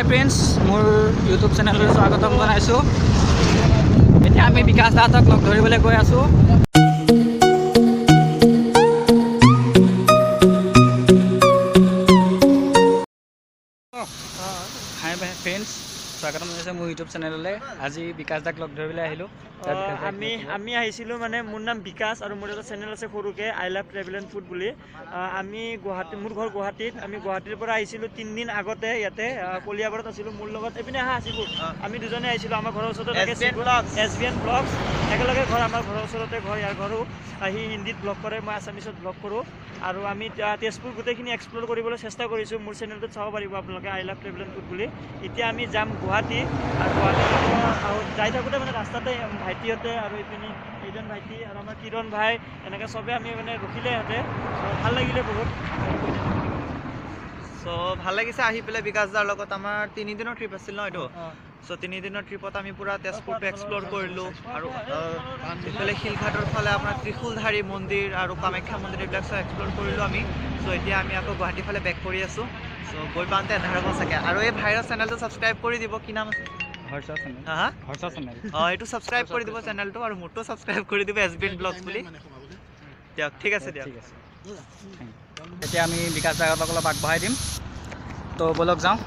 হাই friends, মোৰ YouTube চেনেললৈ স্বাগতম জনাইছোঁ। এতিয়া আমি বিকাশ দাহঁতক লগ ধৰিবলৈ গৈ আছোঁ। হাই ফ্ৰেণ্ডছ, স্বাগতম জনাইছোঁ মোৰ ইউটিউব চেনেললৈ। আজি বিকাশ দাক লগ ধৰিবলৈ আহিলোঁ। আমি আহিছিলোঁ, মানে মোৰ নাম বিকাশ আৰু মোৰ এটা চেনেল আছে সৰুকৈ, I love travel and food বুলি। আমি গুৱাহাটী, মোৰ ঘৰ গুৱাহাটীত। আমি গুৱাহাটীৰ পৰা আহিছিলোঁ 3 দিন আগতে। ইয়াতে কলিয়াবৰত আছিলোঁ। মোৰ লগত এইপিনে আহা, আছিলো। আমি দুজনে আহিছিলোঁ। আমাৰ ঘৰৰ ওচৰতে থাকে। SBN Vlogs। S B N blogs. একেলগে ঘৰ, আমাৰ ঘৰৰ ওচৰতে ঘৰ, ইয়াৰ ঘৰো। সি হিন্দীত ব্লগ কৰে, মই আছামিছত ব্লগ কৰোঁ। আৰু আমি তেজপুৰ গোটেইখিনি এক্সপ্ল'ৰ কৰিবলৈ চেষ্টা কৰিছোঁ। মোৰ চেনেলটোত চাব পাৰিব আপোনালোকে, I love travel and food বুলি। এতিয়া আমি যাম গুৱাহাটী আৰু গুৱাহাটীত আৰু যাই থাকোঁতে মানে ৰাস্তাতে ভাইটিহঁতে আৰু এইপিনে এইজন ভাইটি আৰু আমাৰ কিৰণ ভাই, এনেকৈ চবে আমি মানে ৰখিলে ইহঁতে। চ' ভাল লাগিলে বহুত। চ' ভাল লাগিছে আহি পেলাই বিকাশ দাৰ লগত। আমাৰ 3 দিনৰ ট্ৰিপ আছিল ন এইটো? চ' 3 দিনৰ ট্ৰিপত আমি পূৰা তেজপুৰটো এক্সপ্ল'ৰ কৰিলোঁ আৰু ইফালে শিলঘাটৰ ফালে আপোনাৰ ত্ৰিশূলধাৰী মন্দিৰ আৰু কামাখ্যা মন্দিৰ, এইবিলাক চব এক্সপ্ল'ৰ কৰিলোঁ আমি। চ' এতিয়া আমি আকৌ গুৱাহাটীৰ ফালে বেক কৰি আছোঁ। চ' গৈ পাওঁতে এন্ধাৰ হ'ব চাগে। আৰু এই ভাইৰৰ চেনেলটো ছাবস্ক্ৰাইব কৰি দিব। কি নাম আছে? হৰ্ষ চেনেল। হা হা? হৰ্ষ চেনেল। অঁ, এইটো ছাবস্ক্ৰাইব কৰি দিব চেনেলটো আৰু মোৰটো ছাবস্ক্ৰাইব কৰি দিব, এছ বি এন ব্লগছ বুলি। দিয়ক, ঠিক আছে দিয়ক। ঠিক আছে। এতিয়া আমি বিকাশ দাহঁতক অলপ আগবঢ়াই দিম। তো ব'লক যাওঁ।